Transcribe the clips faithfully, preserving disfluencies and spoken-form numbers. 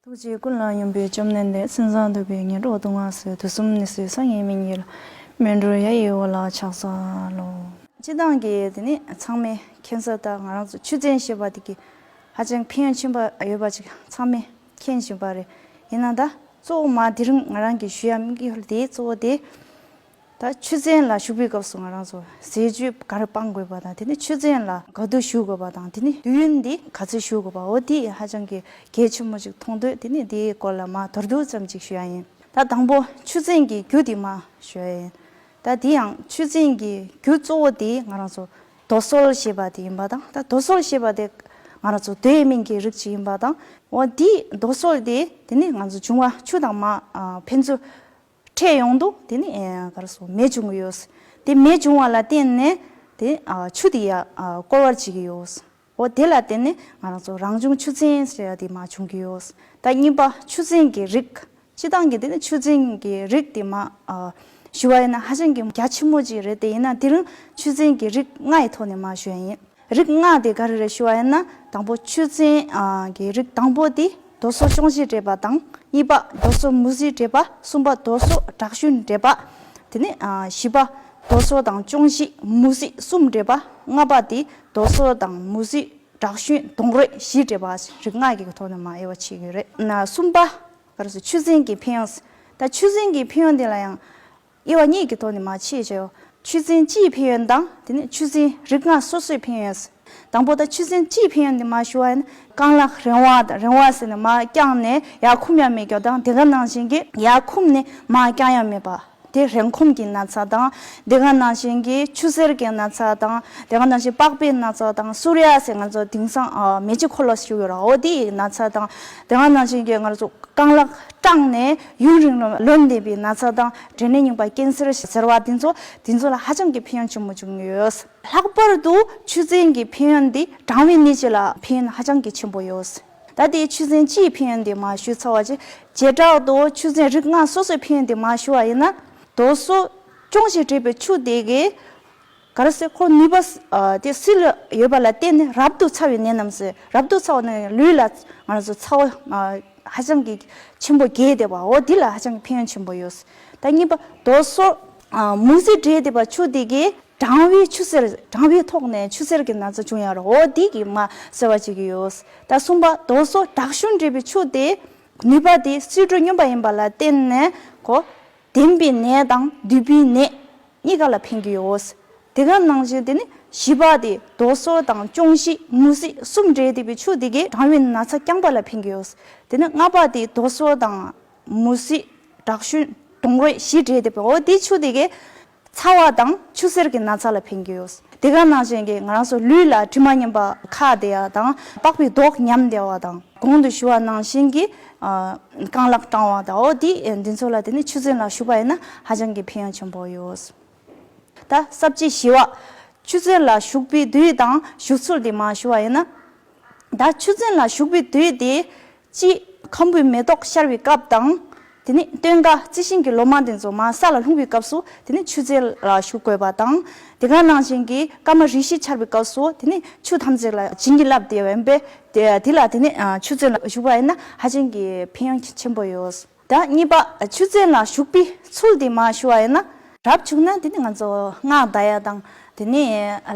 ཐུགས་རྗེ་ཀུན་ལ་སྙོམས་པའི་བཅོམ་ལྡན་འདས། སེམས་ཙམ་དུ་བའི་ངན་འགྲོ་སྡུག་བསྔལ་སེལ། དུས་གསུམ་ནད་སེལ་སངས་རྒྱས་མི་ཉིད་ལ། སྨན་གྲོལ་ཡ་ཡི་འོ་ལ་ཕྱག་འཚལ་ལོ། སྤྱིར་བཏང་གི་དེ་ནི་ཚང་མས་མཁྱེན་གསལ་ལྟར་ང་རང་ཚོ་ཆུ་ཚན་ཞེས་པ་དེ་གི་ཧ་ཅང་ཕན་ཡོན་ཆེན་པོ་ཡོད་པ་ཅིག་ཚང་མས་མཁྱེན་བཞིན་པ་རེད། ཡིན་ན་ད་གཙོ་བོ་མ་དེ་རིང་ང་རང་གི་ཞུ་ཡ་དམིགས་ཡུལ་དེ་གཙོ་བོ་དེ། ད་ཆུ་ཚན་ལ་ཞུགས་པའི་སྐབས་སུ་ང་རང་ཚོ་ཟས་བཅུད་ག་རེ་སྤང་དགོས་པ་དང་། དེ་ནས་ཆུ་ཚན་ལ་ག་དུས་ཞུགས་དགོས་པ་དང་། དེ་ནས་དུས་ཡུན་འདི་ག་ཚོད་ཞུགས་དགོས་པ། འོ་དེ་ཧ་ཅང་གི་གལ་ཆེན་པོ་ཅིག་མཐོང་དུས། དེ་ནས་དེའི་སྐོར་ལ་མ་མདོར་བསྡུས་ཙམ་ཅིག་ཞུ་ཡ་ཡིན། ད་དང་པོ་ཆུ་ཚན་གྱི་རྒྱུ་དེ་མ་ཞུ་ཡ་ཡིན། ད་དེ་ཡང་ཆུ་ཚན་གྱི་རྒྱུ་གཙོ་བོ་དེ་ང་རང་ཚོ་རྡོ་སོལ་ཞེས་པ་དེ་ཡིན་པ་དང་། ད་རྡོ་སོལ་ཞེས་པ་དེ་ང་རང་ཚོ་རྡོའི་སྨན་གྱི་རིགས་ཅིག་ཡིན་པ་དང་། འོ་དེ་རྡོ་སོལ་དེ་དེ་ནས་ང་ཚོ་འབྱུང་བ་ཆུ་དང་མ་ཨ་ཕན་ཚུན་འཕྲད་ཡོང་དུས། དེ་ནི་ཨེ་ག་རེ་ཟེར། མེ་བྱུང་གི་ཡོད། དེ་མེ་བྱུང་བ་ལ་བརྟེན་ནས་དེ་ཨ་ཆུ་དེ་ཡ་ཨ་སྐོལ་བར་བྱེད་ཀྱི་ཡོད། འོ་དེ་ལ་བརྟེན་ནས་ང་རང་ཚོ་རང་བྱུང་ཆུ་ཚན་ཟེར་ཡ་དེ་མ་བྱུང་གི་ཡོད། ད་གཉིས་པ་ཆུ་ཚན་གྱི་རིགས། སྤྱིར་བཏང་གི་དེ་ནི་ཆུ་ཚན་གྱི་རིགས་དེ་མ་ཨ་ཞུ་བ་ཡིན་ན་ཧ་ཅང་གི་རྒྱ་ཆེན་པོ་ཅིག་རེད། དེ་ཡིན་ན་དེ་རིང་ཆུ་ཚན་གྱི་རིགས་ལྔ་ཡི་ཐོག་ནས་མ་ཞུ་ཡ་ཡིན། རིགས་ལྔ་དེ་ག་རེ་རེད་ཞུ་བ་ཡིན་ན། དང་པོ་ཆུ་ཚན་ཨ་གི་རིགས་དང་པོ་དེ་རྡོ་སོལ་ཅོང་ཞི་འདྲེས་པ་དང་། གཉིས་པ་རྡོ་སོལ་མུ་ཟི་འདྲེས་པ། གསུམ་པ་རྡོ་སོལ་དྲག་ཤུན་འདྲེས་པ། དེ་ནས་ཨ་བཞི་པ་རྡོ་སོལ་དང་ཅོང་ཞི་མུ་ཟི་གསུམ་འདྲེས་པ། ལྔ་པ་དེ་རྡོ་སོལ་དང་མུ་ཟི་དྲག་ཤུན་དོང་རོས་བཞི་འདྲེས་པ། རིགས་ལྔ་གི་ཐོག་ནས་མ་དབྱེ་བ་ཕྱེ་གི་རེད། ན་གསུམ་པ་ག་རེ་ཟེར། ཆུ་ཚན་གྱི་ཕན་ཡོན། ད་ཆུ་ཚན་གྱི་ཕན་ཡོན་དེ་ལ་ཡང་དབྱེ་བ་གཉིས་ཀྱི་ཐོག་ནས་མ་ཕྱེ་བྱས། ཆུ་ཚན་སྤྱིའི་ཕན་ཡོན་དང་། དེ་ནས་ཆུ་ཚན་རིགས་ལྔ་སོ་སོའི་ཕན་ཡོན། དང་པོ་ད་ཆུ་ཚན་སྤྱིའི་ཕན་ཡོན་དེ་མ་ཞུ་བ་ཡིན་ན། རྐང་ལག་རིང་བ་དང་། རིང་བ་ཟེར་ནས་མར་བརྐྱངས་ནས་ཡར་འཁུམ་ཡ་མེད་རྒྱུ་དང་། དེ་ག་ནང་བཞིན་གྱི་ཡར་འཁུམ་ནས་མར་བརྐྱང་ཡ་མེད་པ། དེ་རེངས་འཁུམ་གྱི་ན་ཚ་དང་། དེ་ག་ནང་བཞིན་གྱི་ཆུ་སེར་གྱི་ན་ཚ་དང་། དེ་ག་ནང་བཞིན་པགས་པའི་ན་ཚ་དང་། སུར་ཡ་ཟེར་ང་ཚོ་དེང་སང་ཨ་མེ་ལྕེ་འཁོར་ལོ་ཞུ་གི་ཡོད་ར། འོ་དེའི་ན་ཚ་དང་། དེ་ག་ནང་བཞིན་གྱི་ང་ཚོ་རྐང་ལག་སྐྲངས་ནས་ཡུན་རིང་ལོན་བསྡད་པའི་ན་ཚ་དང་། འབྲས་ནད་རྙིང་པ་ཀེན་སར་ཟེར་བ་དེ་ཚོ། དེ་ཚོ་ལ་ཧ་ཅང་གི་ཕན་ཡོན་ཆེན་པོ་བྱུང་ཡོད། ལྷག་པར་དུ་ཆུ་ཚན་གྱི་ཕན་ཡོན་འདི་གྲང་བའི་ནད་ཅིག་ལ་ཕན་ཡོན་ཧ་ཅང་གི་ཆེན་པོ་ཡོད། ད་ལྟའི་ཆུ་ཚན་སྤྱིའི་ཕན་ཡོན་འདི་མ་ཞུས་ཚར་བ་ཅིག་བྱེ་བྲག་ཏུ་ཆུ་ཚན་རིགས་ལྔ་སོ་སོའི་ཕན་ཡོན་འདི་མ་ཞུ་བ་ཡིན་ན། རྡོ་སོལ་ཅོང་ཞི་འདྲེས་པའི་ཆུ་དེ་གིས་ག་རེ་ཟེར། ཁོ་ནུས་པ་ཨ་དེ་སིལ་ཡོད་པ་ལ་བརྟེན་ནས་རབ་ཏུ་ཚ་བའི་ནད་རྣམས་སེལ། རབ་ཏུ་ཚ་བ་ནི་ལུས་ལ་ང་རང་ཚོ་ཚ་བ་ཨ་ཧ་ཅང་གི་ཆེན་པོ་རྒྱས་བསྡད་པ། འོ་འདི་ལ་ཧ་ཅང་གི་ཕན་ཡོན་ཆེན་པོ་ཡོད། ད་གཉིས་པ་རྡོ་སོལ་ཨ་མུ་ཟི་འདྲེས་བསྡད་པ་ཆུ་དེ་གིས་གྲང་བའི་ཆུ་སེར། གྲང་བའི་ཐོག་ནས་ཆུ་སེར་གྱི་ན་ཚ་བྱུང་ཡ་ར། འོ་འདི་གིས་མ་སེལ་བ་བྱེད་ཀྱི་ཡོད། ད་གསུམ་པ་རྡོ་སོལ་དྲག་ཤུན་འདྲེས་པའི་ཆུ་དེ་ནུས་པ་དེ་སིལ་གྲོགས་སྨྱོན་པ་ཡིན་པ་ལ་བརྟེན་ནས་ཁོ་ལྡན་པའི་ནད་དང་འདུས་པའི་ནད་གཉིས་ཀ་ལ་ཕན་གྱི་ཡོད། དེ་ག་ནང་བཞིན་དེ་ནི་བཞི་པ་དེ་རྡོ་སོལ་དང་ཅོང་ཞི་མུ་ཟི་གསུམ་འདྲེས་བསྡད་པའི་ཆུ་དེ་གིས་གྲང་བའི་ན་ཚ་རྐྱང་པ་ལ་ཕན་གྱི་ཡོད། དེ་ནི་ལྔ་པ་དེ་རྡོ་སོལ་དང་མུ་ཟི་དྲག་ཤུན་དོང་རོས་བཞི་འདྲེས་བསྡད་པའི། འོ་དེ་ཆུ་དེ་གིས་ཚ་བ་དང་ཆུ་སེར་གྱི་ན་ཚ་ལ་ཕན་གྱི་ཡོད། དེ་ག་ནང་བཞིན་གྱི་ང་རང་ཚོ་ལུས་ལ་དྲི་མ་མཉམ་པ་ཁ་བདེ་ཡ་དང་། པགས་པའི་རྡོག་ཉམས་བདེ་བ་དང་། གོང་དུ་ཞུ་བ་ནང་བཞིན་གྱི་ཨ་རྐང་ལག་སྐྲངས་པ་དང་། འོ་དེ་འདི་ཚོ་ལ་དེ་ནི་ཆུ་ཚན་ལ་ཞུགས་པ་ཡིན་ན་ཧ་ཅང་གི་ཕན་ཡོན་ཆེན་པོ་ཡོད། ད་ས་བཅད་བཞི་པ། ཆུ་ཚན་ལ་ཞུགས་པའི་དུས་དང་ཞུགས་ཚུལ་དེ་མ་ཞུ་བ་ཡིན་ན། ད་ཆུ་ཚན་ལ་ཞུགས་པའི་དུས་དེ་གཅིག་ཁམ་བུའི་མེ་ཏོག་ཤར་བའི་སྐབས་དང་། དེ་ནས་སྟོན་ཀ་རྩི་ཤིང་གི་ལོ་མ་དེ་ཚོ་མར་ས་ལ་ལྷུང་བའི་སྐབས་སུ་དེ་ནས་ཆུ་ཚན་ལ་ཞུགས་དགོས་པ་དང་། དེ་ག་ནང་བཞིན་གྱི་སྐར་མ་རེ་བཞི་འཆར་བའི་སྐབས་སུ་དེ་ནས་ཆུ་ཐམས་ཅད་ལ་བྱིན་གྱིས་བརླབས་ཏེ་ཡོད་པས། དེ་དེ་ལ་དེ་ནས་ཨ་ཆུ་ཚན་ལ་ཞུགས་པ་ཡིན་ན་ཧ་ཅང་གི་ཕན་ཡོན་ཆེན་པོ་ཡོད། ད་གཉིས་པ་ཆུ་ཚན་ལ་ཞུགས་པའི་ཚུལ་དེ་མ་ཞུ་བ་ཡིན་ན། རབ་བྱུང་ན་དེ་ནི་ང་ཚོ་སྔགས་བཟླ་ཡ་དང་། དེ་ནི་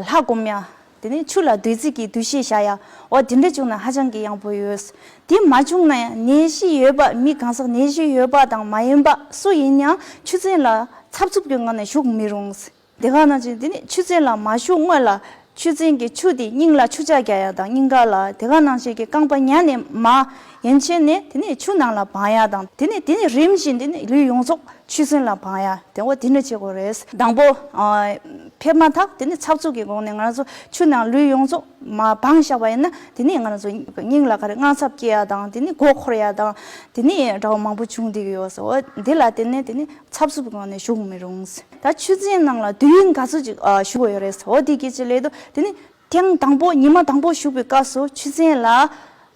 ལྷ་སྒོམ་ཡ། དེ་ནི་ཆུ་ལ་བདུད་རྩི་གི་འདུ་ཤེས་བཞག་ཡ། འོ་དེ་འདྲ་བྱུང་ན་ཧ་ཅང་གི་ཡག་པོ་ཡོད། དེ་མ་བྱུང་ན་ཡང་ནད་གཞི་ཡོད་པ། མི་གང་ཟག་ནད་གཞི་ཡོད་པ་དང་མ་ཡིན་པ་སུ་ཡིན་ཡང་ཆུ་ཚན་ལ་འཚབ་འཚུབ་ཀྱི་ངང་ནས་ཞུགས་མི་རུང་། དེ་ག་ནང་བཞིན་དེ་ནི་ཆུ་ཚན་ལ་མ་ཞུགས་སྔོན་ལ་ཆུ་ཚན་གྱི་ཆུ་དེ་སྙིང་ལ་ཆུ་ལྕགས་རྒྱག་ཡ་དང་། སྙིང་ག་ལ། དེ་ག་ནང་བཞིན་གྱི་རྐང་པ་ཉལ་ནས་མར་ཡན་ཆད་ནས་དེ་ནས་ཆུ་ནང་ལ་སྦང་ཡ་དང་། དེ་ནས་དེ་ནས་རིམ་བཞིན་དེ་ནས་ལུས་ཡོངས་རྫོགས་ཆུ་ཚན་ལ་སྦང་ཡ། དེ་འོ་དེ་འདྲ་བྱེད་དགོས་རེད། དང་པོ་ཨ་ཕེབས་མ་ཐག་དེ་ནས་འཚབ་འཚུབ་ཀྱི་སྒོ་ནས་ང་རང་ཚོ་ཆུ་ནང་ལུས་ཡོངས་རྫོགས་མར་སྦང་བཞག་པ་ཡིན་ན། དེ་ནས་ང་རང་ཚོ་སྙིང་ལ་ག་རེ་དངངས་འཚབ་སྐྱེ་ཡ་དང་། དེ་ནས་མགོ་འཁོར་ཡ་དང་། དེ་ནས་འདྲ་བ་མང་པོ་བྱུང་བསྡད་ཀྱི་ཡོད་ཟེར། འོ་འདི་ལ་བརྟེན་ནས་དེ་ནས་འཚབ་འཚུབ་ཀྱི་ངང་ནས་ཞུགས་མི་རུང་། ད་ཆུ་ཚན་ནང་ལ་དུས་ཡུན་ག་ཚོད་ཅིག་ཨ་ཞུགས་དགོས་ཡོད་རེད་ཟེར། འོ་དེ་སྐད་ཆ་སླེབས་དུས་དེ་ནི་ཐེངས་དང་པོ་ཉི་མ་དང་པོ་ཞུགས་པའི་སྐབས་སུ་ཆུ་ཚན་ལ་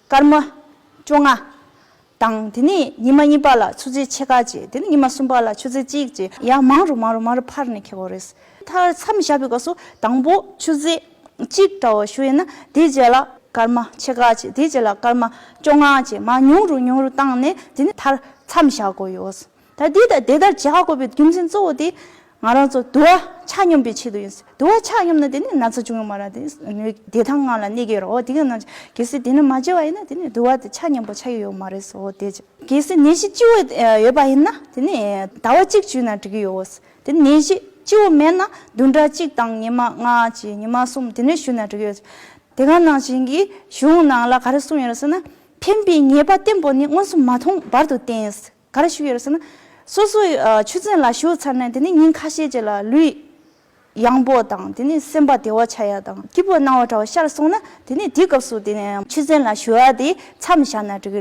སྐར་མ་བཅོ་ལྔ་དང་། དེ་ནི་ཉི་མ་གཉིས་པ་ལ་ཆུ་ཚན་ཕྱེད་ཀ་བྱས། དེ་ནི་ཉི་མ་གསུམ་པ་ལ་ཆུ་ཚན་གཅིག་བྱས། ཡར་མང་རུ་མང་རུ་མང་རུ་འཕར་ནས་འཁྱེར་དགོས་རེད། མཐར་མཚམས་བཞག་པའི་སྐབས་སུ་དང་པོ་ཆུ་ཚན་གཅིག་འདྲ་བོ་ཞུགས་ཡིན་ན། དེའི་རྗེས་ལ་ སྐར་མ་ཕྱེད་ཀ་བྱས། དེའི་རྗེས་ལ་སྐར་མ་བཅོ་ལྔ་བྱས། མར་ཉུང་རུ་ཉུང་རུ་བཏང་ནས་དེ་ནས་མཐར་མཚམས་བཞག་དགོས་ཡོད། ད་འདི་ལྟར་དེ་ལྟར་བྱེད་དགོས་པའི་རྒྱུ་མཚན་གཙོ་བོ་དེ་ང་རང་ཚོ་དུ་བ་ཆ་སྙོམས་པའི་ཆེད་དུ་ཡིན། དུ་བ་ཆ་སྙོམས་ན་དེ་ནི་ན་ཚ་བྱུང་ཡོད་མ་རེད། དེ་ནི་བདེ་ཐང་ངང་ལ་གནས་ཀྱི་ཡོད་རེད། འོ་དེ་ག་ནང་གལ་སྲིད་དེ་ནི་མ་བྱས་པ་ཡིན་ན་དེ་ནི་དུ་བ་དེ་ཆ་སྙོམས་པོ་ཆགས་ཀྱི་ཡོད་མ་རེད། འོ་དེ་གལ་སྲིད་ནད་གཞི་སྤྱི་བོ་ཡོད་པ་ཡིན་ན་དེ་ནི་ཟླ་བ་གཅིག་བཞུགས་ན་འགྲིག་གི་ཡོད། དེ་ནད་གཞི་སྤྱི་བོ་མེད་ན་བདུན་ཕྲག་གཅིག་དང་ཉི་མ་ལྔ་བྱས། ཉི་མ་གསུམ་དེ་ནས་བཞུགས་ན་འགྲིག་གི་ཡོད། དེ་ག་ནང་བཞིན་གྱི་གཞུང་ནང་ལ་ག་རེ་གསུངས་ཡོད་རེད་ཟེར་ན། ཕན་པའི་ཉེས་པ་བརྟན་པོ་ནི། མངོན་སུམ་མ་མཐོང་བར་དུ་བསྟེན། ག་རེ་ཞུ་ཡོད་རེད་ཟེར་ན། སོ་སོའི་ཨ་ཆུ་ཚན་ལ་ཞུགས་ཚར་ནས་དེ་ནས་ཉིན་ཁ་ཤས་རྗེས་ལ་ལུས་ཡང་པོ་དང་དེ་ནས་སེམས་པ་བདེ་བ་ཆགས་ཡ་དང་སྐྱིད་པོ་སྣང་བ་འདྲ་བ་ཤར་སོང་ན། དེ་ནས་དེའི་སྐབས་སུ་དེ་ནས་ཆུ་ཚན་ལ་ཞུགས་ཡ་དེ་མཚམས་བཞག་ན་འགྲིག་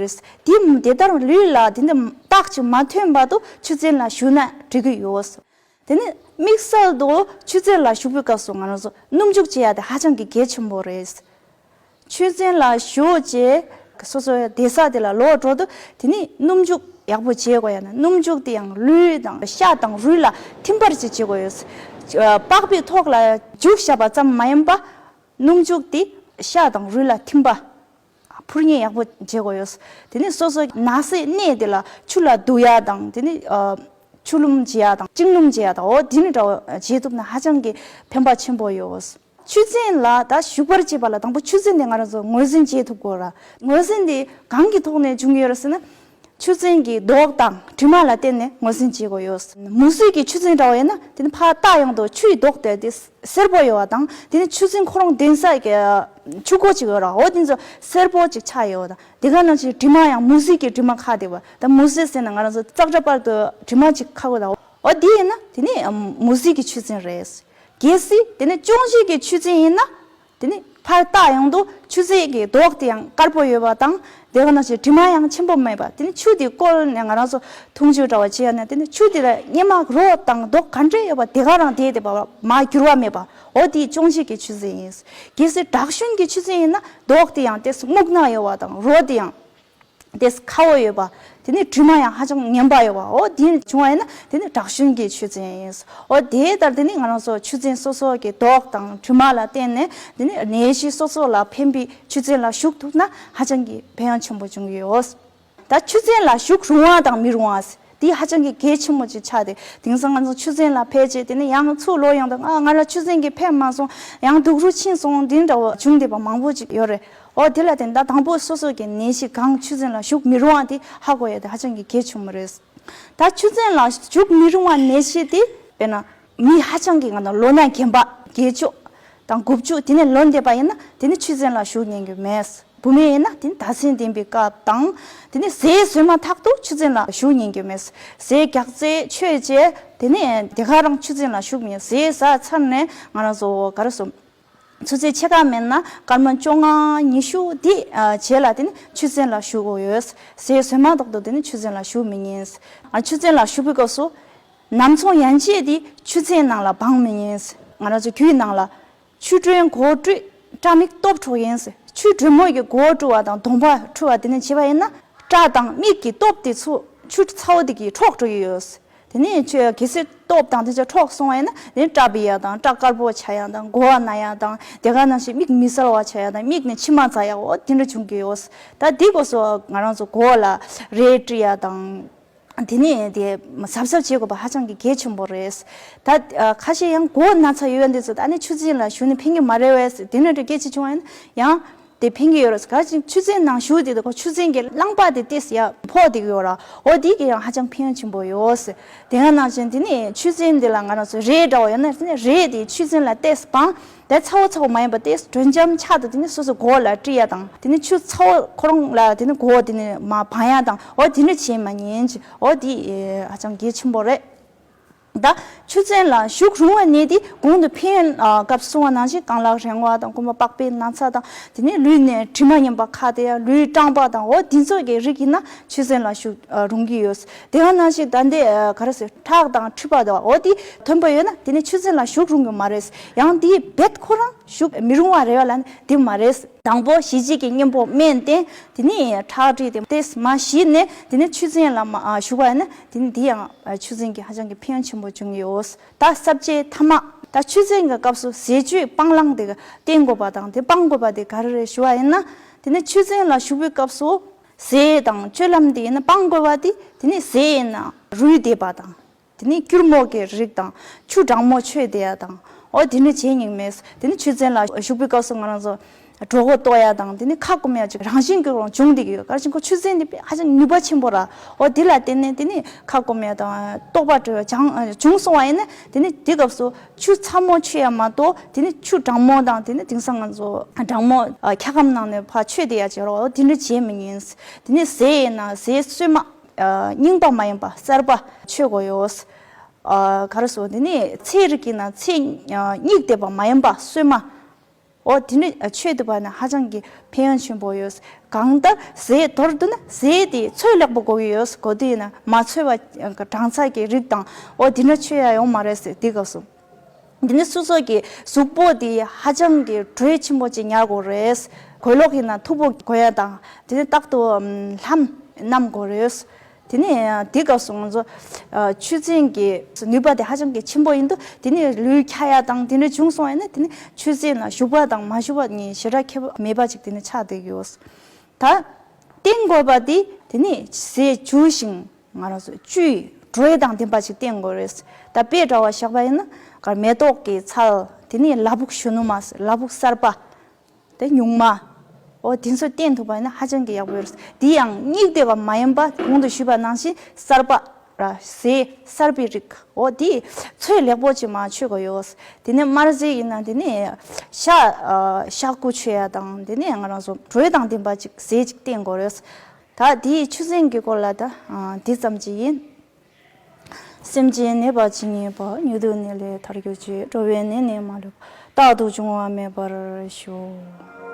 གི་རེད། དེ་དེ་ལྟར་ལུས་ལ་དེ་འདྲ་རྟགས་ཅིག་མ་ཐོན་བར་དུ་ཆུ་ཚན་ལ་ཞུགས་ན་འགྲིག་གི་ཡོད། དེ་ནས་དམིགས་བསལ་དུ་ཆུ་ཚན་ལ་ཞུགས་པའི་སྐབས་སུ་ང་རང་ཚོ་སྣུམ་འཇུག་བྱེད་ཡ་དེ་ཧ་ཅང་གི་གལ་ཆེན་པོ་རེད། ཆུ་ཚན་ལ་ཞུགས་རྗེས་སོ་སོའི་བསྡད་ས་དེ་ལ་ལོག་འགྲོ་དུས་དེ་ནས་སྣུམ་འཇུག་ཡག་པོ་བྱེད་དགོས་ཡ་ན། སྣུམ་འཇུག་དེ་ཡང་ལུས་དང་ཤ་དང་རུས་ལ་ཐིམ་པར་ཅིག་བྱེད་དགོས་ཡོད། པགས་པའི་ཐོག་ལ་འཇུག་བཞག་པ་ཙམ་མ་ཡིན་པ། སྣུམ་འཇུག་དེ་ཤ་དང་རུས་ལ་ཐིམ་པ། འཕུར་མཉེ་ཡག་པོ་བྱེད་དགོས་ཡོད། དེ་ནས་སོ་སོ་ན་སའི་གནས་དེ་ལ་ཆུ་ལ་བདུག་ཡ་དང་དེ་ནས་ཨ་ཆུ་ལུམ་བྱེད་ཡ་དང་བཅིངས་ལུམ་བྱེད་ཡ་དང་འོ་དེ་ནི་འདྲ་བོ་བྱེད་ཐུབ་ན་ཧ་ཅང་གི་ཕན་པ་ཆེན་པོ་ཡོད། ཆུ་ཚན་ལ་ད་ཞུགས་པར་བྱེད་པ་ལ་དང་པོ་ཆུ་ཚན་དེ་ང་རང་ཚོ་ངོས་འཛིན་བྱེད་ཐུབ་དགོས་ར། ངོས་འཛིན་དེ་གང་གི་ཐོག་ནས་བྱུང་ཡོད་རེད་ཟེར་ན། ཆུ་ཚན་གྱི་མདོག་དང་དྲི་མ་ལ་བརྟེན་ནས་ངོས་འཛིན་བྱེད་དགོས་ཡོད། མུ་ཟི་གི་ཆུ་ཚན་འདྲ་བོ་ཡིན་ན་དེ་ནི་ཕར་བལྟ་ཡོང་དུས་ཆུའི་མདོག་དེ་དེ་སེར་པོ་ཡོད་པ་དང་། དེ་ནི་ཆུ་ཚན་ཁོ་རང་ལྡན་ས་གི་ཆུ་འགོ་ཅིག་ཡོད་ར། འོ་དེ་ཚོ་སེར་པོ་ཅིག་ཆགས་ཡོད་པ་དང་། དེ་ག་ནང་བཞིན་དྲི་མ་ཡང་མུ་ཟི་གི་དྲི་མ་ཁ་དེ་བ་ད་མུ་ཟི་ཟེར་ན་ང་རང་ཚོ་ཙག་སྒྲ་བར་དུ་དྲི་མ་ཅིག་ཁ་གོ་ད། འོ་དེ་ཡིན་ན་དེ་ནི་མུ་ཟི་གི་ཆུ་ཚན་རེད། གལ་སྲིད་དེ་ནི་ཅོང་ཞི་གི་ཆུ་ཚན་ཡིན་ན། དེ་ནི་ཕར་བལྟ་ཡོང་དུས་ཆུ་ཚན་གྱི་མདོག་དེ་ཡང་དཀར་པོ་ཡོད་པ་དང་། དེ་ག་ནང་བཞིན་དྲི་མ་ཡང་ཆེན་པོ་མེད་པ། དེ་ནི་ཆུ་དེ་བསྐོལ་ནས་ང་རང་ཚོ་འཐུང་ཆུ་འདྲ་བ་བྱེད་ཡ་ན། དེ་ནི་ཆུ་དེ་ལ་གཉེར་མ་རོ་དང་མདོག་ག་འདྲ་ཡོད་པ་དེ་ག་རང་དེ་དེ་བ་མར་འགྱུར་བ་མེད་པ། འོ་དེ་ཅོང་ཞི་གི་ཆུ་ཚན་ཡིན། གལ་སྲིད་བྲག་ཞུན་གྱི་ཆུ་ཚན་ཡིན་ན་མདོག་དེ་ཡང་དེ་སྨུག་ནག་ཡོད་པ་དང་རོ་དེ་ཡང་དེ་ཁ་བོ་ཡོད་པ། དེ་ནི་དྲི་མ་ཡང་ཧ་ཅང་ངན་པ་ཡོད་པ། འོ་དེ་བྱུང་བ་ཡིན་ན་དེ་ནི་བྲག་ཞུན་གྱི་ཆུ་ཚན་ཡིན། འོ་དེ་ལྟར་དེ་ནི་ང་རང་ཚོ་ཆུ་ཚན་སོ་སོ་གི་མདོག་དང་དྲི་མ་ལ་བརྟེན་ནས་དེ་ནི་ནད་གཞི་སོ་སོ་ལ་ཕན་པའི་ཆུ་ཚན་ལ་ཞུགས་ཐུབ་ན་ཧ་ཅང་གི་ཕན་ཡོན་ཆེན་པོ་འབྱུང་གི་ཡོད། ད་ཆུ་ཚན་ལ་ཞུགས་རུང་བ་དང་མི་རུང་བ་དེ་ཧ་ཅང་གི་གལ་ཆེན་པོ་ཅིག་ཆགས་ཏེ། དེང་སང་ང་ཚོ་ཆུ་ཚན་ལ་ཕེབས་རྗེས་དེ་ནི་ཡང་ཚུར་ལོག་ཡོང་དང་། ཨ་ང་ལ་ཆུ་ཚན་གྱིས་ཕེབས་མ་སོང་། ཡང་སྡུག་རུ་ཕྱིན་སོང་། འདི་འདྲ་བོ་བྱུང་བསྡད་པ་མང་པོ་ཅིག་ཡོད་རེད། འོ་དེ་ལ་བརྟེན་ད་དང་པོ་སོ་སོ་གི་ནད་གཞི་གང་ཆུ་ཚན་ལ་ཞུགས་མི་རུང་བ་དེ་ཧ་གོ་ཡ་དེ་ཧ་ཅང་གི་གལ་ཆེན་པོ་རེད། ད་ཆུ་ཚན་ལ་ཞུགས་མི་རུང་བ་ནད་གཞི་དེ་དཔེར་ན་མི་ཧ་ཅང་གི་ང་ད་ལོ་ན་རྒན་པ་བརྒྱད་ཅུ་དང་དགུ་བཅུ་དེ་ནས་ལོན་བསྡད་པ་ཡིན་ན་དེ་ནི་ཆུ་ཚན་ལ་ཞུགས་ཉན་གྱི་མེད། བུད་མེད་ཡིན་ན་དེ་ནི་ཟླ་མཚན་ལྡན་པའི་སྐབས་དང་། དེ་ནི་ཟས་ཟོས་མ་ཐག་ཏུ་ཆུ་ཚན་ལ་ཞུགས་ཉན་གྱི་མེད། ཟས་རྒྱགས་ཚད་མཆོད་རྗེས་དེ་ནི་དེ་ག་རང་ཆུ་ཚན་ལ་ཞུགས་མེད། ཟས་ཟ་ཚར་ནས་ང་རང་ཚོ་ག་རེ་ཟེར། ཆུ་ཚན་ཕྱེད་ཀ་མེད་ན་སྐར་མ་བཅོ་ལྔ་ཉི་ཤུ་དེ་རྗེས་ལ་དེ་ནི་ཆུ་ཚན་ལ་ཞུགས་དགོས་ཡོད། ཟས་ཟོས་མ་ཐག་ཏུ་དེ་ནི་ཆུ་ཚན་ལ་ཞུགས་མི་ཉན། ཆུ་ཚན་ལ་ཞུགས་པའི་སྐབས་སུ་ནམ་ཚོང་ཡན་ཆད་དེ་ཆུ་ཚན་ནང་ལ་སྦང་མི་ཉན། ང་རང་ཚོ་རྒྱུད་ནང་ལ། ཆུ་དྲོན་མགོ་བཀྲུས། སྐྲ་མིག་སྟོབས་འཕྲོག་ཡིན་ཟེར། ཆུ་དྲོན་མོ་གི་མགོ་བཀྲུ་བ་དང་གདོང་པ་འཁྲུ་བ་དེ་ནས་བྱེད་པ་ཡིན་ན་སྐྲ་དང་མིག་གི་སྟོབས་དེ་ཚོ་ཆུ་ཚ་བོ་དེ་གིས་འཕྲོག་འགྲོ་གི་ཡོད་ཟེར། དེ་ནས་ཆུ་གལ་སྲིད་སྟོབས་དང་དེ་ཚོ་འཕྲོག་སོང་བ་ཡིན་ན་དེ་ནས་སྐྲ་འབུ་ཡ་དང་སྐྲ་དཀར་པོ་ཆགས་ཡ་དང་མགོ་བ་ན་ཡ་དང་དེ་ག་ནང་བཞིན་མིག་མི་གསལ་བ་ཆགས་ཡ་དང་མིག་ནས་མཆི་མ་འཛག་ཡ་འོ་དེ་འདྲ་བྱུང་གི་ཡོད་ཟེར། ད་དེ་སྐབས་སུ་ང་རང་ཚོ་མགོ་ལ་རས་དཀྲི་ཡ་དང་། དེ་ནས་དེ་གཟབ་གཟབ་བྱེད་དགོས་པ་ཧ་ཅང་གི་གལ་ཆེན་པོ་རེད། ད་ཁ་ཤས་ཡང་མགོ་ན་ཚ་ཡོད་པ་འདི་ཚོ་ད་ནི་ཆུ་ཚན་ལ་ཞུགས་ནས་ཕན་གྱི་མ་རེད་པས། དེ་འདྲ་འདྲ་སྐད་ཆ་བྱུང་བ་ཡིན་ན་ཡང་དེ་ཕན་གྱི་ཡོད་རེད། ག་ཅིག་ཆུ་ཚན་ནང་ཞུགས་དེ་དུས་ཁོ་ཆུ་ཚན་གྱི་རླངས་པ་དེ་ཏོག་ཙམ་ཡར་ཕོག་བསྡད་ཀྱི་ཡོད་ར། འོ་དེ་གི་ཡང་ཧ་ཅང་ཕན་ཡོན་ཆེན་པོ་ཡོད། དེ་ག་ནང་བཞིན་དེ་ནི་ཆུ་ཚན་འདི་ལ་ང་རང་ཚོ་རས་འདྲ་བོ་ཡོད་ན་དེ་ནི་རས་དེ་ཆུ་ཚན་ལ་ཏོག་ཙམ་སྦང་། དེ་ཚ་བོ་ཚ་བོ་མ་ཡིན་པ་དེ་དྲོད་འཇམ་ཆགས་དུས་དེ་ནི་སོ་སོ་མགོ་ལ་དཀྲི་ཡ་དང་དེ་ནི་ཆུ་ཚ་བོ་ཁོ་རང་ལ་དེ་ནི་མགོ་དེ་ནི་མར་སྦང་ཡ་དང་འོ་དེ་འདྲ་བྱེད་མ་ཉན་ཅིག་འོ་དེ་ཧ་ཅང་གལ་ཆེན་པོ་རེད། ད་ཆུ་ཚན་ལ་ཞུགས་རུང་བ་ནི་དེ་གོང་དུ་ཕན་ཡོན་སྐབས་གསུངས་པ་ནང་བཞིན་རྐང་ལག་རིང་བ་དང་རྐུན་མ་པགས་པའི་ན་ཚ་དང་དེ་ནི་ལུས་ནས་དྲི་མ་ངན་པ་ཁ་དེ་ཡ་ལུས་སྐྲངས་པ་དང་འོ་དེ་ཚོ་གི་རིགས་ཡིན་ན་ཆུ་ཚན་ལ་ཞུགས་རུང་གི་ཡོད། དེ་ག་ནང་བཞིན་ད་འདི་ག་རེ་ཟེར་ཁྲག་དང་མཁྲིས་པ་དང་འོ་དེ་ཐོན་པ་ཡོད་ན་དེ་ནི་ཆུ་ཚན་ལ་ཞུགས་རུང་གི་མ་རེད། ཡང་དེའི་རྦད་ཁོ་རང་ཞུགས་མི་རུང་བ་རེད་པ་ལབ་ན་དེ་མ་རེད། དང་པོ་ཞི་བྱེད་ཀྱི་གཉེན་པོ་སྨན་བསྟེན། དེ་ནས་ཁྲག་མཁྲིས་དེ་ཏོག་ཙམ་མར་ཞི་ནས་དེ་ནས་ཆུ་ཚན་ལ་མ་ཞུགས་པ་ཡིན་ན་དེ་ནས་དེ་ཡང་ཆུ་ཚན་གྱི་ཧ་ཅང་གི་ཕན་ཡོན་ཆེན་པོ་བྱུང་ཡོད། ད་ས་བཅད་ཐ་མ། ད་ཆོས་ཚན་གྱི་སྐབས་སུ་ཟས་སྤྱོད་སྤང་བླང་དེ་བསྟེན་དགོས་པ་དང་དེ་སྤང་དགོས་པ་དེ་ག་རེ་རེད་ཞུ་བ་ཡིན་ན། དེ་ནི་ཆོས་ཚན་ལ་ཞུགས་པའི་སྐབས་སུ་ཟས་དང་སྤྱོད་ལམ་དེ་ཡིན་ན་སྤང་དགོས་པ་དེ་དེ་ནི་ཟས་ཡིན་ན་རུལ་བསྡད་པ་དང་། དེ་ནི་སྐྱུར་མོག་གི་རིགས་དང་ཆུ་གྲང་མོ་མཆོད་བསྡད་ཡ་དང་། འོ་དེ་འདྲ་བྱེད་སྙིང་མེད། དེ་ནི་ཆོས་ཚན་ལ་ཞུགས་པའི་སྐབས་སུ་ང་རང་ཚོ་གྲོད་ཁོག་ལྟོགས་ཡ་དང་དེ་ནི་ཁ་སྐོམ་ཡ་ཅིག་རང་བཞིན་གྱི་རང་བྱུང་བསྡད་ཀྱི་ཡོད། ག་རེ་བྱས་ན་ཁོ་ཆུ་ཚན་འདི་ཧ་ཅང་ནུས་པ་ཆེན་པོ་ར། འོ་དེ་ལ་བརྟེན་ནས་དེ་ནི་ཁ་སྐོམ་ཡ་དང་ལྟོགས་པ་སྤྲོ་ཡ་ཅང་བྱུང་སོང་བ་ཡིན་ན། དེ་ནི་དེ་སྐབས་སུ་ཆུ་ཚ་མོ་མཆོད་ཡ་མ་གཏོགས་དེ་ནི་ཆུ་གྲང་མོ་དང་དེ་ནི་དེང་སང་ང་ཚོ་གྲང་མོ་འཁྱག་སྒམ་ནང་ནས་ཕར་མཆོད་བསྡད་ཡ་ཅིག་ར། འོ་དེ་འདྲ་བྱེད་མི་ཉན། དེ་ནི་ཟས་ཡིན་ན་ཟས་སོས་མ། རྙིང་པ་མ་ཡིན་པ་གསར་པ་མཆོད་དགོས་ཡོད། ཨ་ག་རེ་ཟེར་དེ་ནི་ཚལ་རིགས་ཀྱི་ནང་ཚལ་རྙིང་བསྡད་པ་མ་ཡིན་པ་སོས་མ། འོ་དེ་འདྲ་མཆོད་ཐུབ་པ་ན་ཧ་ཅང་གི་ཕན་ཡོན་ཆེན་པོ་ཡོད། གང་ལྟར་ཟས་མདོར་བསྡུ་ན་ཟས་དེ་ཚོས་ལེགས་པོ་དགོས་ཀྱི་ཡོད། གོ་དུས་ཡིན་ན་མ་ཚོས་པ་གྲང་ཚ་གི་རིགས་དང་འོ་དེ་འདྲ་མཆོད་ཡ་ཡོང་མ་རེད་ཟེར་དེ་སྐབས་སུ། འདི་ནི་སོ་སོ་གི་གཟུགས་པོ་འདི་ཧ་ཅང་གི་དྲོད་ཆེན་པོ་ཅིག་ཉར་དགོས་རེད། གོས་ལོག་ཡིན་ན་མཐུག་པོ་གོན་ཡ་དང་དེ་ནི་རྟག་ཏུ་ལྷམ་བསྣམས་དགོས་རེད། དེ་ནི་དེ་སྐབས་སུ་ང་ཚོ་ཆུ་ཚན་གྱི་ནུས་པ་དེ་ཧ་ཅང་གི་ཆེན་པོ་ཡིན་དུས་དེ་ནི་ལུས་འཁྱག་ཡ་དང་དེ་འདྲ་བྱུང་སོང་ཡ་ན་དེ་ནི་ཆུ་ཚན་ལ་ཞུགས་པ་དང་མ་ཞུགས་པ་གཉིས་ཞེ་དྲག་ཁྱད་པར་མེད་པ་ཅིག་དེ་ནི་ཆགས་བསྡད་ཡོད། ད་བསྟེན་དགོས་པ་དེ་དེ་ནི་ཟས་བཅུ་ཞིང་ང་རང་ཚོ་བཅུའི་དྲོད་དང་ལྡན་པ་ཞིག་བསྟེན་དགོས་རེད། ད་དཔེ་འདྲ་བ་བཞག་པ་ཡིན་ན་གར་མེ་ཏོག་གི་ཚལ། དེ་ནས་ལ་ཕུག་གཞོན་ནུ་མ། ལ་ཕུག་གསར་པ། དེ་སྨྱུག་མ། འོ་དེ་ཚོ་བསྟེན་ཐུབ་པ་ཡིན་ན་ཧ་ཅང་གི་ཡག་པོ་ཡོད་རེད། དེ་ཡང་རྙིང་བསྡད་པ་མ་ཡིན་པ་གོང་དུ་ཞུས་པ་ནང་བཞིན་གསར་པ་ར། ཟས་གསར་པའི་རིགས། འོ་དེ་ཚོས་ལེགས་པོ་ཅིག་མ་མཆོད་དགོས་ཡོད། དེ་ནས་དམར་ཟས་ཡིན་ན་དེ་ནས་ཤ་ཤ་ཁུ་མཆོད་ཡ་དང་དེ་ནས་ང་རང་ཚོ་དྲོད་དང་ལྡན་པ་ཅིག་ཟས་ཅིག་བསྟེན་དགོས་རེད། ད་དེའི་ཆུ་ཚན་གྱི་སྐོར་ལ་ད་འདི་ཙམ་ཅིག་ཡིན། སེམས་ཅན་ནད་པ་ཇི་སྙེད་པ། མྱུར་དུ་ནད་ལས་ཐར་གྱུར་ཅིག་འགྲོ་བའི་ནད་ནི་མ་ལུས་པ། རྟག་ཏུ་འབྱུང་བ་མེད་པར་ཤོག